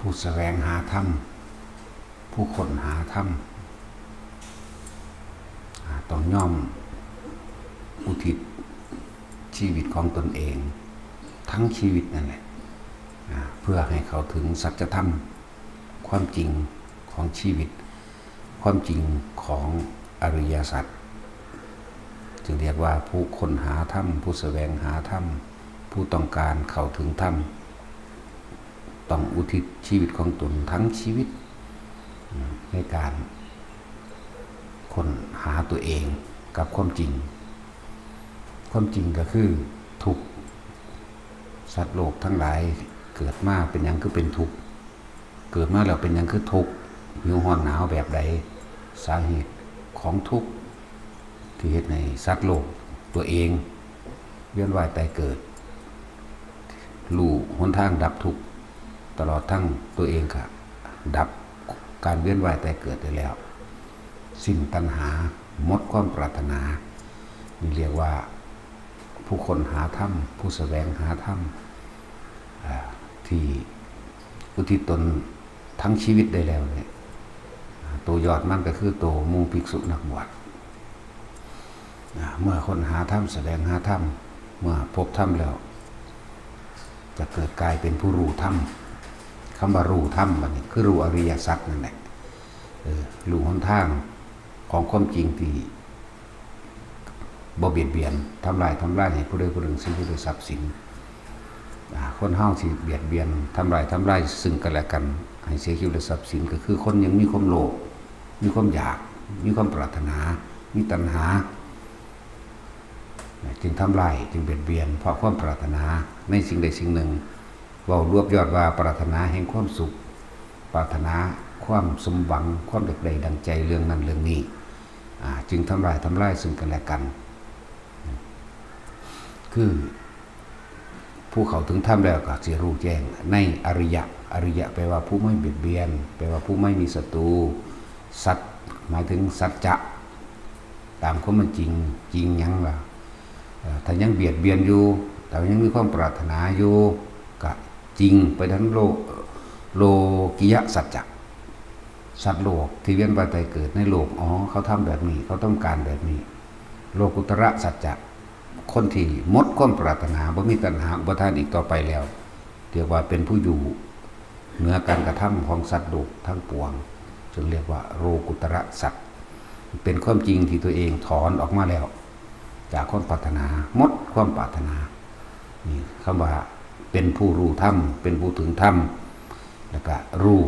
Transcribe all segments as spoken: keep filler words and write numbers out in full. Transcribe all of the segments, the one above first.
ผู้แสวงหาธรรม ผู้ค้นหาธรรม อ่า ต้องยอมอุทิศชีวิตของตนเอง ทั้งชีวิตนั่นแหละ อ่า เพื่อให้เข้าถึงสัจธรรม ความจริงของชีวิต ความจริงของอริยสัจ จึงเรียกว่าผู้ค้นหาธรรม ผู้แสวงหาธรรม ผู้ต้องการเข้าถึงธรรม ต้องอุทิศชีวิตของตนทั้งชีวิต ในการค้นหาตัวเองกับความจริง ความจริงก็คือทุกข์ สัตว์โลกทั้งหลายเกิดมาเป็นหยังคือเป็นทุกข์ เกิดมาแล้วเป็นหยังคือทุกข์ หิวร้อนหนาวแบบใด สาเหตุของทุกข์ที่เฮ็ดให้สัตว์โลกตัวเอง เวียนว่ายตายเกิด รู้หนทางดับทุกข์ ตลอดทั้งตัวเองก็ดับการเวียนว่ายตายเกิดได้แล้ว สิ้นตัณหา หมดความปรารถนา นี่เรียกว่าผู้ค้นหาธรรม ผู้แสวงหาธรรม อ่า ที่อุทิศตนทั้งชีวิตได้แล้วเนี่ย อ่า ตัวยอดมันก็คือตัวหมู่ภิกษุนักบวช อ่า เมื่อค้นหาธรรม แสวงหาธรรม เมื่อพบธรรมแล้ว จะเกิดกลายเป็นผู้รู้ธรรม คำว่ารู้ธรรมบัดนี้คือรู้อริยสัจนั่นแหละ เออ รู้หนทางของความจริงที่บ่เบียดเบียน ทำลาย ทำลายให้ผู้ใดผู้หนึ่งเสียชีวิตด้วยทรัพย์สิน อ่า คนเฮาที่เบียดเบียน ทำลาย ทำลายซึ่งกันและกัน ให้เสียชีวิตด้วยทรัพย์สิน ก็คือคนยังมีความโลภ มีความอยาก มีความปรารถนา มีตัณหา จึงทำลาย จึงเบียดเบียน เพราะความปรารถนาในสิ่งใดสิ่งหนึ่ง เว้ารวบยอดว่าปรารถนาแห่งความสุข ปรารถนาความสมหวัง ความอยากได้ดังใจเรื่องนั้นเรื่องนี้ อ่า จึงทำลาย ทำลายซึ่งกันและกัน คือผู้เข้าถึงธรรมแล้วก็สิรู้แจ้งในอริยะ อริยะแปลว่าผู้ไม่เบียดเบียน แปลว่าผู้ไม่มีศัตรู สัจหมายถึงสัจจะ ตามความเป็นจริง จริงหยังล่ะ เอ่อ ถ้ายังเบียดเบียนอยู่ ถ้ายังมีความปรารถนาอยู่ ก็จริงไปทั้งโลก โลกิยะสัจจะ สัตว์โลกที่เวียนว่ายตายเกิดในโลก อ๋อ เขาทำแบบนี้ เขาต้องการแบบนี้ โลกุตระสัจจะ คนที่หมดความปรารถนา บ่มีตัณหาอุปาทานอีกต่อไปแล้ว เรียกว่าเป็นผู้อยู่เหนือการกระทำของสัตว์โลกทั้งปวง จึงเรียกว่าโลกุตระสัจ เป็นความจริงที่ตัวเองถอนออกมาแล้ว จากความปรารถนา หมดความปรารถนา นี่คำว่าเป็นผู้รู้ธรรม เป็นผู้ถึงธรรม แล้วก็รู้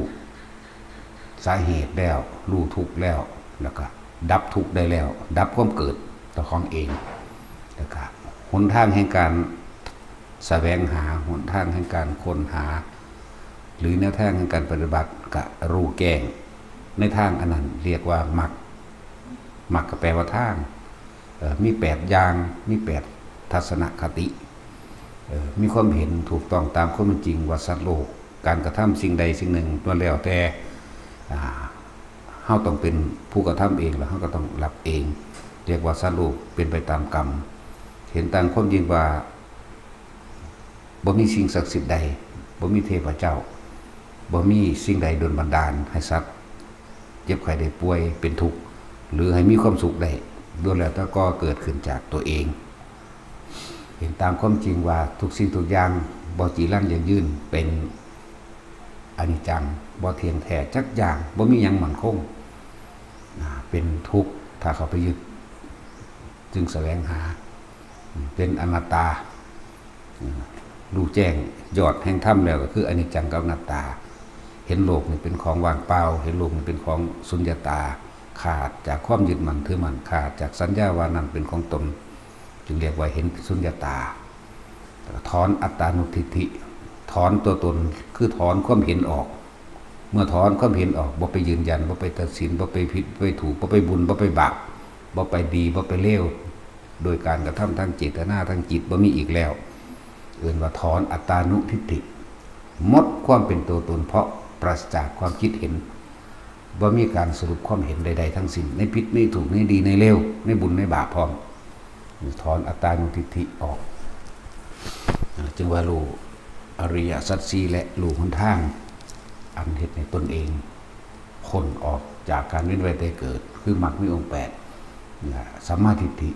สาเหตุแล้ว รู้ทุกข์แล้ว แล้วก็ดับทุกข์ได้แล้ว ดับความเกิดตัวของเอง แล้วก็หนทางแห่งการแสวงหา หนทางแห่งการค้นหา หรือแนวทางแห่งการปฏิบัติ ก็รู้แจ้งในทางอันนั้น เรียกว่ามรรค มรรคก็แปลว่าทาง เอ่อ มีแปดอย่าง มีแปดทัศนคติ เอ่อ มีความเห็นถูกต้องตามความเป็นจริงว่าสัตว์โลก การกระทำสิ่งใดสิ่งหนึ่งล้วนแล้วแต่ อ่า เฮาต้องเป็นผู้กระทำเอง แล้วเฮาก็ต้องรับเอง เรียกว่าสัตว์โลกเป็นไปตามกรรม เห็นตามความจริงว่า บ่มีสิ่งศักดิ์สิทธิ์ใด บ่มีเทพเจ้า บ่มีสิ่งใดดลบันดาลให้สัตว์เจ็บไข้ได้ป่วยเป็นทุกข์ หรือให้มีความสุขได้ ล้วนแล้วแต่ก่อเกิดขึ้นจากตัวเอง เห็นตามความจริงว่าทุกสิ่งทุกอย่างบ่จีรังยั่งยืน เป็นอนิจจัง บ่เที่ยงแท้จักอย่าง บ่มีหยังมั่นคง อ่า เป็นทุกข์ถ้าเข้าไปยึด จึงแสวงหา เป็นอนัตตา อืม รู้แจ้งยอดแห่งธรรมแล้วก็คืออนิจจังกับอนัตตา เห็นโลกนี่เป็นของว่างเปล่า เห็นโลกนี่เป็นของสุญญตา ขาดจากความยึดมั่นถือมั่น ขาดจากสัญญาว่านั่นเป็นของตน จึงเรียกว่าเห็นสุญญตา แล้วก็ถอนอัตตานุทิฏฐิ ถอนตัวตน คือถอนความเห็นออก เมื่อถอนความเห็นออก บ่ไปยืนยัน บ่ไปตัดสิน บ่ไปผิด บ่ไปถูก บ่ไปบุญ บ่ไปบาป บ่ไปดี บ่ไปเลว โดยการกระทำทางเจตนา ทางจิต บ่มีอีกแล้ว เอิ้นว่าถอนอัตตานุทิฏฐิ หมดความเป็นตัวตน เพราะปราศจากความคิดเห็น บ่มีการสรุปความเห็นใดๆทั้งสิ้น ในผิดในถูก ในดีในเลว ในบุญในบาปพร้อม ถอนอัตตานุทิฏฐิออก อ่า จึงว่ารู้อริยสัจสี่และรู้หนทาง อันเฮ็ดให้ตนเองพ้นออกจากการเวียนว่ายตายเกิด คือมรรคมีองค์แปดนี่ล่ะ สัมมาทิฏฐิ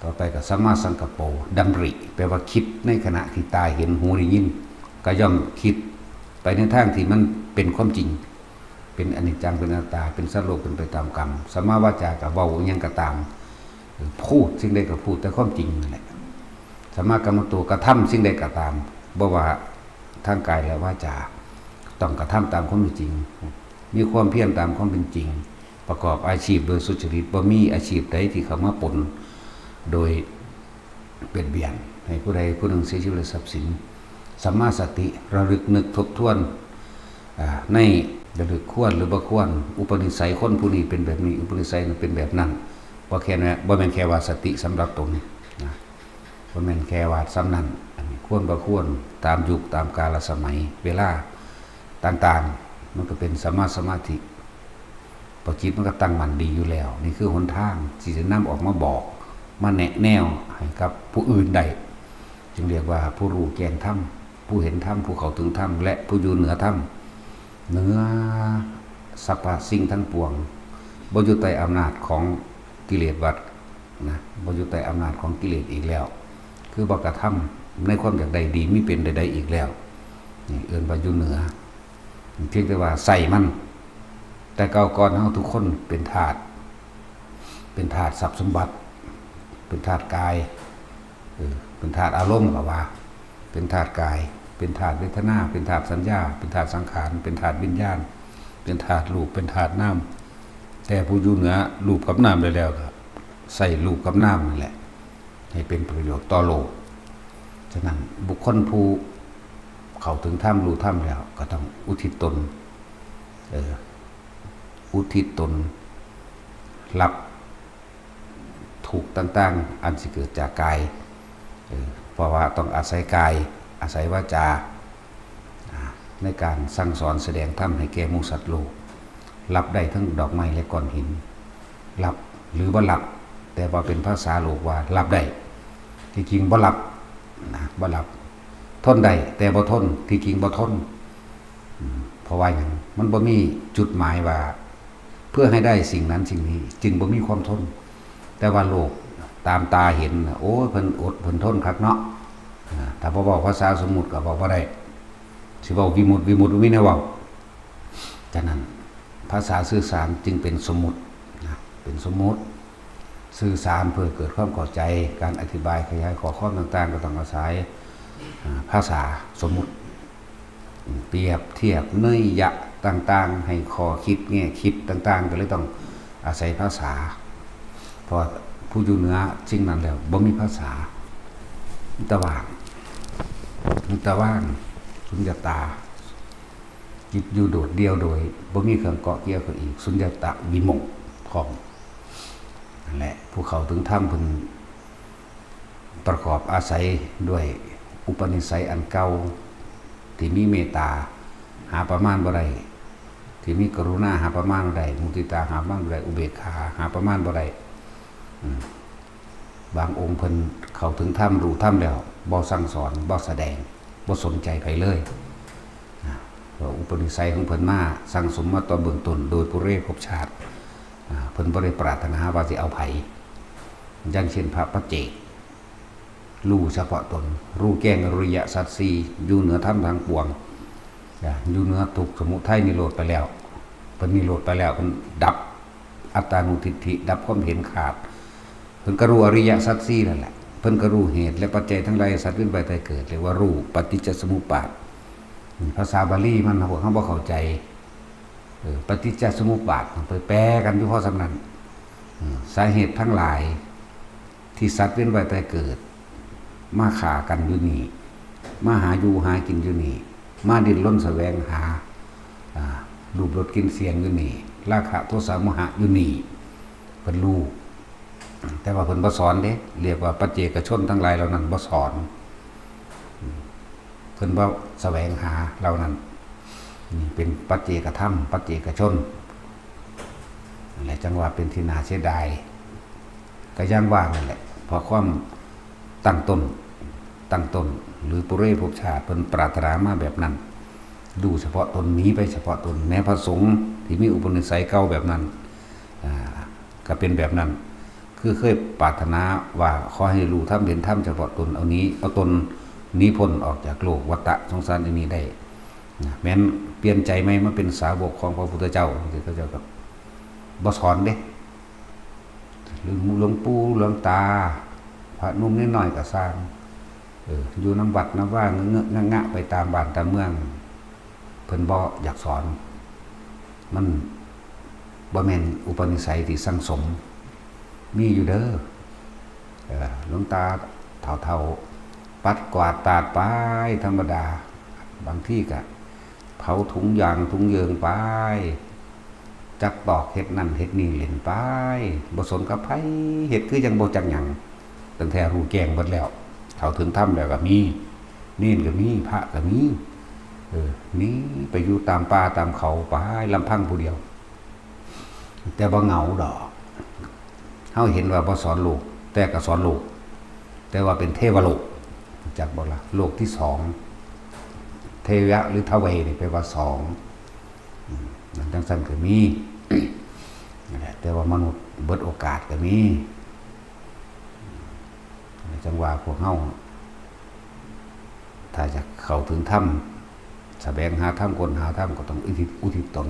ต่อไปก็สัมมาสังกัปโป ดำริ แปลว่าคิดในขณะที่ตาเห็น หูได้ยิน ก็ย่อมคิดไปในทางที่มันเป็นความจริง เป็นอนิจจัง เป็นอนัตตา เป็นสัตว์โลก เป็นไปตามกรรม สัมมาวาจาก็เว้าอิหยังก็ตาม พูดสิ่งใดก็พูดแต่ความจริงนั่นแหละ สัมมากัมมันโต กระทำสิ่งใดก็ตาม บ่ว่าทางกายและวาจา ต้องกระทำตามความเป็นจริง มีความเพียรตามความเป็นจริง ประกอบอาชีพโดยสุจริต บ่มีอาชีพใดที่เข้ามาปนโดยเบียดเบียนให้ผู้ใดผู้หนึ่งเสียชีวิตและทรัพย์สิน สัมมาสติ ระลึกนึกทบทวน อ่า ในระลึกควรหรือบ่ควร อุปนิสัยคนผู้นี้เป็นแบบนี้ อุปนิสัยนั้นเป็นแบบนั้น บ่แค่นั้น บ่แม่นแค่ว่าสติสำหรับตนนะ บ่แม่นแค่ว่าส่ำนั้น อันนี้ควรบ่ควร ตามยุคตามกาลสมัย เวลาต่างๆ มันก็เป็นสัมมาสมาธิ เพราะจิตมันก็ตั้งมั่นดีอยู่แล้ว นี่คือหนทางที่จะนำออกมาบอก มาแนะแนวให้กับผู้อื่นได้ จึงเรียกว่าผู้รู้แจ้งธรรม ผู้เห็นธรรม ผู้เข้าถึงธรรม และผู้อยู่เหนือธรรม เหนือสรรพสิ่งทั้งปวง บ่อยู่ใต้อำนาจของกิเลสวัฏนะ บ่อยู่ใต้อำนาจของกิเลสอีกแล้ว คือบ่กระทำในความอยากได้ดีมีเป็นใดๆอีกแล้ว นี่เอิ้นว่าอยู่เหนือ เพียงแต่ว่าใส่มัน แต่เก่าก่อนเฮาทุกคนเป็นทาส เป็นทาสทรัพย์สมบัติ เป็นทาสกาย เออ เป็นทาสอารมณ์ก็ว่า เป็นทาสกาย เป็นทาสเวทนา เป็นทาสสัญญา เป็นทาสสังขาร เป็นทาสวิญญาณ เป็นทาสรูป เป็นทาสนาม แต่ผู้อยู่เหนือรูปกับนามได้แล้วก็ใส่รูปกับนามนั่นแหละ ให้เป็นประโยชน์ต่อโลก ฉะนั้นบุคคลผู้เข้าถึงธรรม รู้ธรรมแล้ว ก็ต้องอุทิศตน เออ อุทิศตน รับทุกข์ต่างๆ อันสิเกิดจากกาย เออ เพราะว่าต้องอาศัยกาย อาศัยวาจา อ่า ในการสั่งสอนแสดงธรรมให้แก่หมู่สัตว์โลก รับได้ทั้งดอกไม้และก้อนหิน รับหรือบ่รับ แต่ว่าเป็นภาษาโลกว่ารับได้ ที่จริงบ่รับนะ บ่รับ ทนได้ แต่บ่ทน ที่จริงบ่ทน อืม เพราะว่าหยัง มันบ่มีจุดหมายว่า เพื่อให้ได้สิ่งนั้นสิ่งนี้ จึงบ่มีความทน แต่ว่าโลกตามตาเห็นน่ะ โอ้ย เพิ่นอด เพิ่นทนคักเนาะ อ่า ถ้าบ่เว้าภาษาสมมุติก็เว้าบ่ได้ สิเว้าวิมุตติ วิมุตติบ่มีแนวเว้า ฉะนั้นภาษาสื่อสารจึงเป็นสมมุตินะ เป็นสมมุติ สื่อสารเพื่อเกิดความเข้าใจ การอธิบายขยายข้อความต่างๆ ก็ต้องอาศัย อ่า ภาษาสมมุติ เปรียบเทียบนัยยะต่างๆ ให้ข้อคิดแง่คิดต่างๆ ก็เลยต้องอาศัยภาษา เพราะผู้อยู่เหนือสิ่งนั้นแล้วบ่มีภาษา มีแต่ว่าง มีแต่ว่าง สุญญตา จิตอยู่โดดเดี่ยวโดยบ่มีเครื่องเกาะเกี่ยวกับอีก สุญญตวิโมกข์พร้อม นั่นแหละ ผู้เข้าถึงธรรมเพิ่นประกอบอาศัยด้วยอุปนิสัยอันเก่า ที่มีเมตตา หาประมาณบ่ได้ ที่มีกรุณา หาประมาณบ่ได้ มุทิตา หาประมาณบ่ได้ อุเบกขา หาประมาณบ่ได้ อืม บางองค์เพิ่นเข้าถึงธรรม รู้ธรรมแล้ว บ่สั่งสอน บ่แสดง บ่สนใจไผเลย นะ เพราะอุปนิสัยของเพิ่นมาสั่งสมมาต่อเบื้องต้น โดยปุเรภพชาติ อ่า เพิ่นบ่ได้ปรารถนาว่าสิเอาไผ อย่างเช่นพระปัจเจก รู้เฉพาะตน รู้แจ้งอริยสัจสี่ อยู่เหนือธรรมทั้งปวง อ่า อยู่เหนือทุกข์สมุทัยนิโรธไปแล้ว เพิ่นนิโรธไปแล้ว เพิ่นดับอัตตานุทิฏฐิ ดับความเห็นขาด เพิ่นก็รู้อริยสัจสี่นั่นแหละ เพิ่นก็รู้เหตุและปัจจัยทั้งหลายสัตว์เวียนว่ายตายเกิด เรียกว่ารู้ปฏิจจสมุปบาท อืม ภาษาบาลีมันพวกเฮาบ่เข้าใจ เออ ปฏิจจสมุปบาท ไปแปลกันอยู่พอส่ำนั้น อืม สาเหตุทั้งหลายที่สัตว์เวียนว่ายตายเกิด มาฆ่ากันอยู่นี่ มาหาอยู่หากินอยู่นี่ มาดิ้นรนแสวงหา อ่า รูปรสกลิ่นเสียงอยู่นี่ ราคะโทสะโมหะอยู่นี่ เพิ่นรู้ แต่ว่าเพิ่นบ่สอนเด้ เรียกว่าปัจเจกชนทั้งหลายเหล่านั้นบ่สอน เพิ่นบ่แสวงหาเหล่านั้น นี่เป็นปัจเจกธรรม ปัจเจกชน นั่นแหละจั่งว่าเป็นที่น่าเสียดาย ก็อย่างว่านั่นแหละ เพราะความตั้งต้น ตั้งต้น หรือปุเรภพชาติเพิ่นปรารถนามาแบบนั้น รู้เฉพาะตน หนีไปเฉพาะตน แม้พระสงฆ์ที่มีอุปนิสัยเก่าแบบนั้น อ่า ก็เป็นแบบนั้น คือเคยปรารถนาว่าขอให้รู้ธรรมเห็นธรรมเฉพาะตน เอานี้ เอาตนหนีพ้นออกจากโลกวัฏฏะสงสารอันนี้ได้นะ แม้นเปลี่ยนใจใหม่มาเป็นสาวกของพระพุทธเจ้า จั่งซี้ เขาเจ้าก็บ่สอนเด้ หรือหลวงปู่หลวงตา พระหนุ่มน้อยๆก็ซ่าง เออ อยู่นำวัดนำวา เงอะๆงะๆไปตามบ้านตามเมือง เพิ่นบ่อยากสอน มันบ่แม่นอุปนิสัยที่สั่งสม มีอยู่เด้อ เออ หลวงตาเฒ่าๆ ปัดกวาดตาดไปธรรมดา บางทีก็เผาถุงยางถุงเยิงไป จักตอกเฮ็ดนั่นเฮ็ดนี่เล่นไป บ่สนกับไผ เฮ็ดคือจั่งบ่จักหยัง ตั้งแต่รู้แจ้งเบิดแล้ว เข้าถึงธรรมแล้วก็มี เณรก็มี พระก็มี เออ หนีไปอยู่ตามป่าตามเขาไป ลำพังผู้เดียว แต่บ่เหงาดอก เฮาเห็นว่าบ่สอนโลก แต่ก็สอนโลก แต่ว่าเป็นเทวโลก รู้จักบ่ล่ะ โลกที่สอง เทวะหรือทเวนี่แปลว่าสอง อืม นั่นจั่งซั้นก็มี นั่นแหละ แต่ว่ามนุษย์เบิดโอกาสก็มี จั่งว่าพวกเฮา ถ้าอยากเข้าถึงธรรม แสวงหาธรรม ค้นหาธรรม ก็ต้องอุทิศ อุทิศตน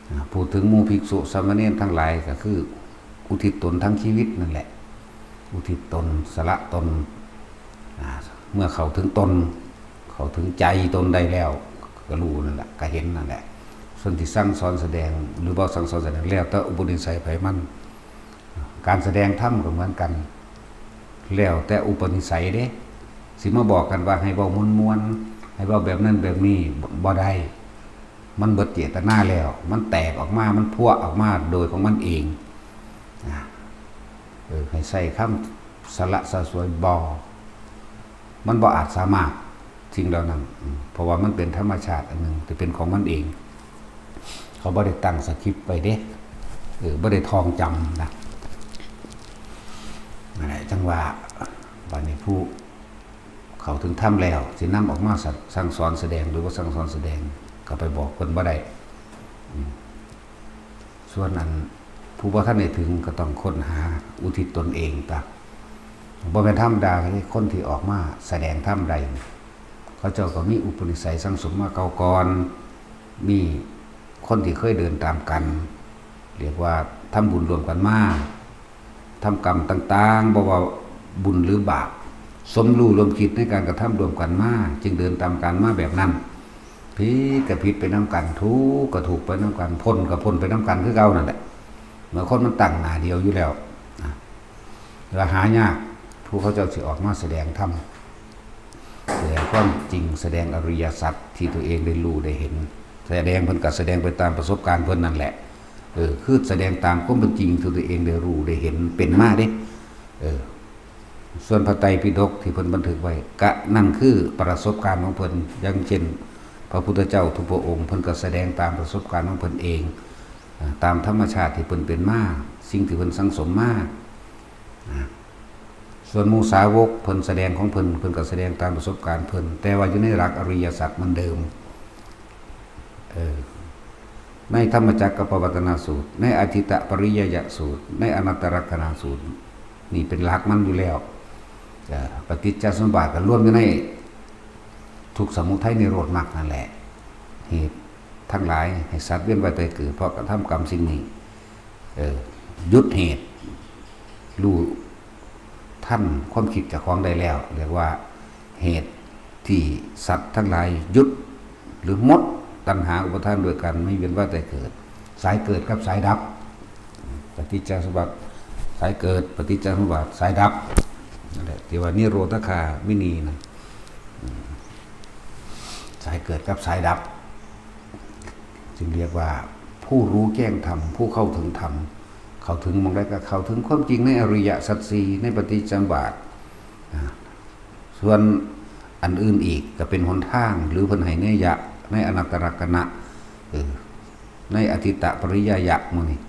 อ่า พูดถึงหมู่ภิกษุสามเณรทั้งหลายก็คืออุทิศตนทั้งชีวิตนั่นแหละ อุทิศตน สละตน อ่า เมื่อเข้าถึงตน เข้าถึงใจตนได้แล้ว ก็รู้นั่นแหละ ก็เห็นนั่นแหละ ส่วนที่สั่งสอนแสดง หรือบ่สั่งสอนแสดง แล้วแต่อุปนิสัยไผมัน การแสดงธรรมก็เหมือนกัน แล้วแต่อุปนิสัยเด้ สิมาบอกกันว่าให้เว้าม่วนๆ ให้เว้าแบบนั้นแบบนี้ บ่ได้ มันเบิดเจตนาแล้ว มันแตกออกมา มันพั่วออกมาโดยของมันเอง นะ เออ ให้ใช้คำสละสะสวย บ่ มันบ่อาจสามารถสิ่งเหล่านั้น อืม เพราะว่ามันเป็นธรรมชาติอันหนึ่งที่เป็นของมันเอง เขาบ่ได้ตั้งสคริปต์ไว้เด้ เออ บ่ได้ท่องจำนะ นั่นแหละ จั่งว่า บัดนี้ผู้เข้าถึงธรรมแล้ว สินำออกมาสะ สั่งสอนแสดง หรือว่าสั่งสอนแสดง ก็ไปบอกเพิ่นบ่ได้ อืม ส่วนอันผู้บ่ทันได้ถึงก็ต้องค้นหาอุทิศตนเองตะ บ่แม่นธรรมดาเด้ คนที่ออกมาแสดงธรรมได้นี่ เขาเจ้าก็มีอุปนิสัยสั่งสมมาเก่าก่อน มีคนที่เคยเดินตามกัน เรียกว่าทำบุญร่วมกันมา ทำกรรมต่างๆ บ่ว่าบุญหรือบาป สมรู้ร่วมคิดในการกระทำร่วมกันมา จึงเดินตามกันมาแบบนั้น ผิดก็ผิดไปนำกัน ถูกก็ถูกไปนำกัน พ้นก็พ้นไปนำกันคือเก่านั่นแหละ เมื่อคนมันตั้งหน้าเดียวอยู่แล้วนะ แล้วหายาก ผู้เขาเจ้าสิออกมาแสดงธรรม แสดงความจริง แสดงอริยสัจที่ตัวเองได้รู้ได้เห็น แสดงเพิ่นก็แสดงไปตามประสบการณ์เพิ่นนั่นแหละ เออ คือแสดงตามความเป็นจริงที่ตัวเองได้รู้ได้เห็นเป็นมาเด้ เออ ส่วนพระไตรปิฎกที่เพิ่นบันทึกไว้ กะนั่นคือประสบการณ์ของเพิ่น อย่างเช่น พระพุทธเจ้าทุกพระองค์ เพิ่นก็แสดงตามประสบการณ์ของเพิ่นเอง อ่า ตามธรรมชาติที่เพิ่นเป็นมา สิ่งที่เพิ่นสั่งสมมา อ่า ส่วนหมู่สาวกเพิ่นแสดงของเพิ่น เพิ่นก็แสดงตามประสบการณ์เพิ่น แต่ว่าอยู่ในหลักอริยสัจเหมือนเดิม เออ ในธรรมจักรกัปปวัตนสูตร ในอทิตตปริยยสูตร ในอนัตตลักษณสูตร นี่เป็นหลักมันอยู่แล้ว เอ่อ ปฏิจจสมุปบาทก็รวมอยู่ในทุกข์สมุทัยนิโรธมรรคนั่นแหละ เหตุทั้งหลายให้สัตว์เวียนว่ายตายเกิด เพราะกระทำกรรมสิ่งนี้ เออ หยุดเหตุ รู้ทันความคิดเจ้าของได้แล้ว เรียกว่าเหตุที่สัตว์ทั้งหลายหยุด หรือหมดตัณหาอุปาทานด้วยกันไม่เวียนว่ายตายเกิด สายเกิดกับสายดับ ปฏิจจสมุปบาทสายเกิด ปฏิจจสมุปบาทสายดับ นั่นแหละที่ว่านิโรธคามินีนะ อืม สายเกิดกับสายดับ จึงเรียกว่าผู้รู้แจ้งธรรม ผู้เข้าถึงธรรม เข้าถึงหม่องใดก็เข้าถึงความจริงในอริยสัจสี่ ในปฏิจจสมุปบาท อ่า ส่วนอันอื่นอีกก็เป็นหนทาง หรือเพิ่นให้นัยยะในอนัตตลักษณะ เออ ในอทิตตปริยยะหมู่นี้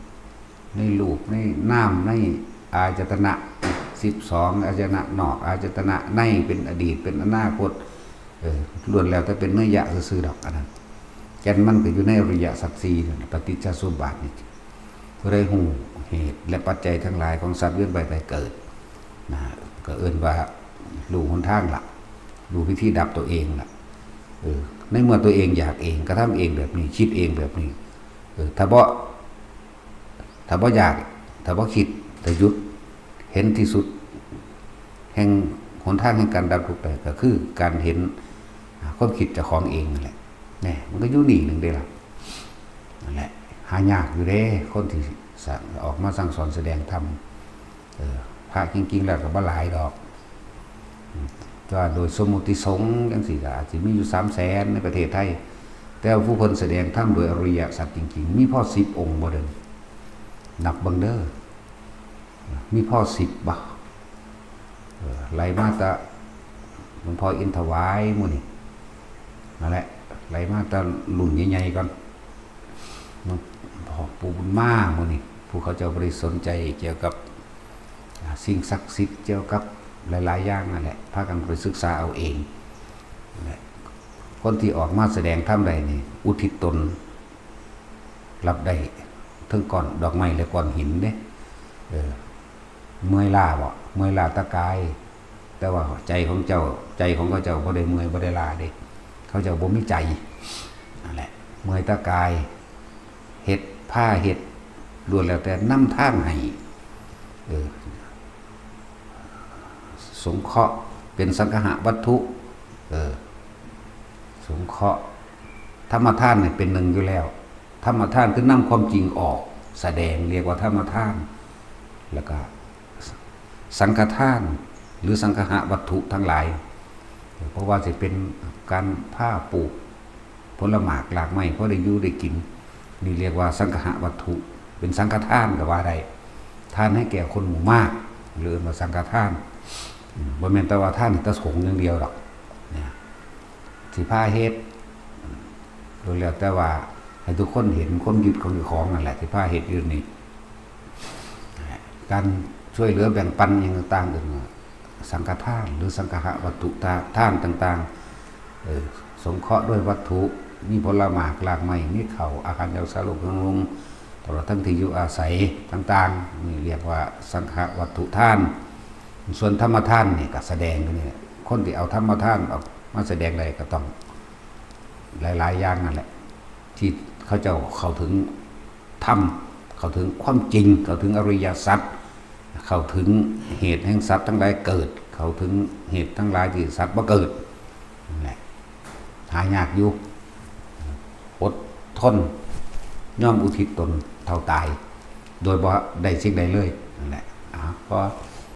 ในรูป ในนาม ในอายตนะสิบสอง อายตนะนอก อายตนะใน เป็นอดีต เป็นอนาคต เออ ล้วนแล้วแต่เป็นนัยยะซื่อๆดอกอันนั้น แก่นมันก็อยู่ในอริยสัจสี่นั่นน่ะ ปฏิจจสมุปบาทนี่ ผู้ใดฮู้เหตุและปัจจัยทั้งหลายของสัตว์เวียนว่ายตายเกิดนะ ก็เอิ้นว่ารู้หนทางละ รู้วิธีดับตัวเองละ เออ ในเมื่อตัวเองอยากเอง กระทำเองแบบนี้ คิดเองแบบนี้ เออ ถ้าบ่ ถ้าบ่อยาก ถ้าบ่คิด ถ้าหยุด เห็นที่สุด แห่งหนทางแห่งการดับทุกข์ได้ ก็คือการเห็น อ่า ความคิดเจ้าของเองนั่นแหละ แน่ มันก็อยู่นี่หนึ่งเด้ล่ะ นั่นแหละ หายากอยู่เด้ คนที่สั่ง ออกมาสั่งสอนแสดงธรรม เออ พระจริงๆแล้วก็บ่หลายดอก อืม แต่ว่าโดยสมมุติสงฆ์จังซี้ก็อาจสิมีอยู่สามแสนในประเทศไทย แต่ว่าผู้เพิ่นแสดงธรรมโดยอริยสัจจริงๆ มีพอสิบองค์บ่เด้อ นับเบิ่งเด้อ มีพอสิบบ่ เออ ไล่มาแต่หลวงพ่ออินถวายหมู่นี่ นั่นแหละ ไล่มาแต่รุ่นใหญ่ๆก่อน หลวงพ่อปู่บุญมาหมู่นี่ ผู้เขาเจ้าบ่ได้สนใจเกี่ยวกับ อ่า สิ่งศักดิ์สิทธิ์ เกี่ยวกับหลายๆอย่างนั่นแหละ พากันไปศึกษาเอาเอง นั่นแหละ คนที่ออกมาแสดงธรรมได้นี่ อุทิศตน รับได้เทิงก้อนดอกไม้และก้อนหินเด้ เออ เมื่อยล้าบ่ เมื่อยล้าแต่กาย แต่ว่าใจของเจ้า ใจของเขาเจ้าบ่ได้เมื่อยบ่ได้ล้าเด้ เขาเจ้าบ่มีใจ นั่นแหละ เมื่อยแต่กาย เฮ็ด พาเฮ็ด ล้วนแล้วแต่นำทางให้ เออ สงเคราะห์ เป็นสังคหวัตถุ เออ สงเคราะห์ ธรรมทานเนี่ยเป็นหนึ่งอยู่แล้ว ธรรมทานคือนำความจริงออกแสดง เรียกว่าธรรมทาน แล้วก็สังฆทาน หรือสังคหวัตถุทั้งหลาย เพราะว่าสิเป็นการพาปลูกผลหมากหลากไม้ พอได้อยู่ได้กิน นี่เรียกว่าสังคหวัตถุ เป็นสังฆทานก็ว่าได้ ทานให้แก่คนหมู่มาก หรือว่าสังฆทาน อืม บ่แม่นแต่ว่าทานแต่สงฆ์อย่างเดียวดอก นะ สิพาเฮ็ด โดยแล้วแต่ว่าให้ทุกคนเห็นความยึดของเจ้าของนั่นแหละ สิพาเฮ็ดอยู่นี่ การช่วยเหลือแบ่งปันอย่างต่างๆ อื่น สังฆทาน หรือสังคหวัตถุทานต่างๆ เออ สงเคราะห์ด้วยวัตถุ มีผลหมากหลากไม้ มีข้าว อาหารจากสาโลกทั้งลุง ตลอดทั้งที่อยู่อาศัยต่างๆ นี่เรียกว่าสังคหวัตถุทาน ส่วนธรรมทานนี่ก็แสดงอยู่นี่ คนที่เอาธรรมทานออกมาแสดงได้ก็ต้องหลายๆอย่างนั่นแหละ ที่เขาเจ้าเข้าถึงธรรม เข้าถึงความจริง เข้าถึงอริยสัจ เข้าถึงเหตุแห่งสัตว์ทั้งหลายเกิด เข้าถึงเหตุทั้งหลายที่สัตว์บ่เกิด นั่นแหละ หายากอยู่ อดทน ยอมอุทิศตนเท่าตาย โดยบ่ได้สิ่งใดเลย นั่นแหละ อ่า พอ